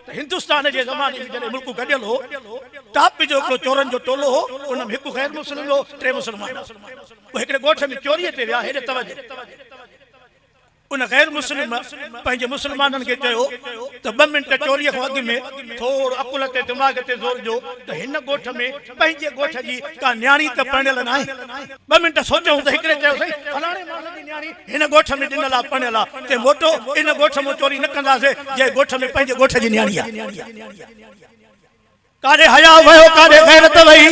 ته هندستان جي زماني ۾ جڏهن ملڪ گڏيل هو، ٽاپ جو هڪڙو چورن جو ٽولو هو، ان ۾ هڪ غير مسلم هو، ٽي مسلمان هئا. اهي هڪڙي ڳوٺ ۾ چوريء تي ويا، هيڏي توجه! ان غير مسلم پنهنجي مسلمانن کي چيو ته ٻه منٽ چوريء کان اڳ ۾ ٿورو عقل تي دماغ تي زور ڏيو ته هن ڳوٺ ۾ پنهنجي ڳوٺ جي ڪا نياڻي ته پرڻيل ناهي. ٻه منٽ سوچيائون ته هڪڙي چيو سائين فلاڻي ماڻهو جي نياڻي هن ڳوٺ ۾ ڏنل آ پرڻيل آ تي موٽو ان ڳوٺ مون چوري نه ڪنداسي جنهن ڳوٺ ۾ پنهنجي ڳوٺ جي نياڻي آ. ڪاڏي حياء ويو ڪاڏي غيرت وئي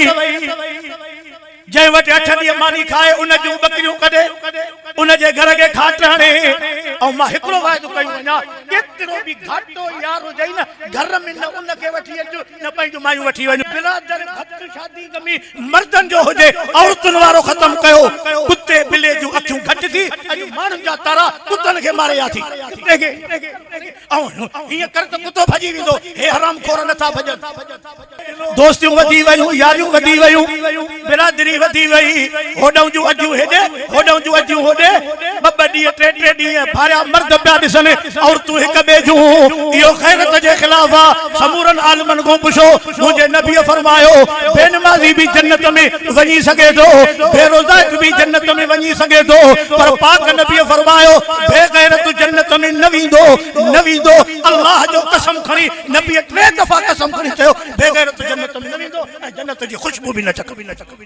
جنهن وٽ اٺ ڏينهن ماني کائي ان جون ٻڪريون ڪڍي ان جي گهر کي کاٽ هڻي ۽ مان هڪڙو واعدو ڪيون وڃان ڪيترو به گهاٽو يار هجئي نه گهر ۾ نه ان کي وٺي اچ نه پنهنجون مايون وٺي وڃ. برادر ڀت شادي غمي مردن جو هجي عورتن وارو ختم ڪيو ڪتي ٻلي جون اکيون گهٽ ٿي اڄ ماڻهن جا تارا ڪتن کي ماري آ ٿي ڪتي کي ۽ هيئن ڪر ته ڪتو ڀڄي ويندو، هي حرام خور نٿا ڀڄن. دوستيون وڌي ويون، ياريون وڌي ويون، برادري وڌي وئي، هوڏانهن جون اجيون هيڏي، هوڏانهن جون اجيون هوڏي، ٻه ٻه ڏينهن، ٽي ٽي ڏينهن ڀاريا مرد پيا ڏسن، عورتون هڪ ٻئي جون، اهو غيرت جي خلاف آ، سمورن عالمن کان پڇو، منهنجي نبيء فرمايو، بي نمازي به جنت ۾ وڃي سگهي ٿو، بي روزائت به جنت ۾ وڃي سگهي ٿو، پر پاڪ نبيء فرمايو، بي غيرت جنت ۾ نه ويندو، نه ويندو، الله جو قسم کڻي نبيء ٽي دفعا قسم کڻي چيو، بي غيرت جنت ۾ نه ويندو ۽ جنت جي خوشبو به نه چکندو.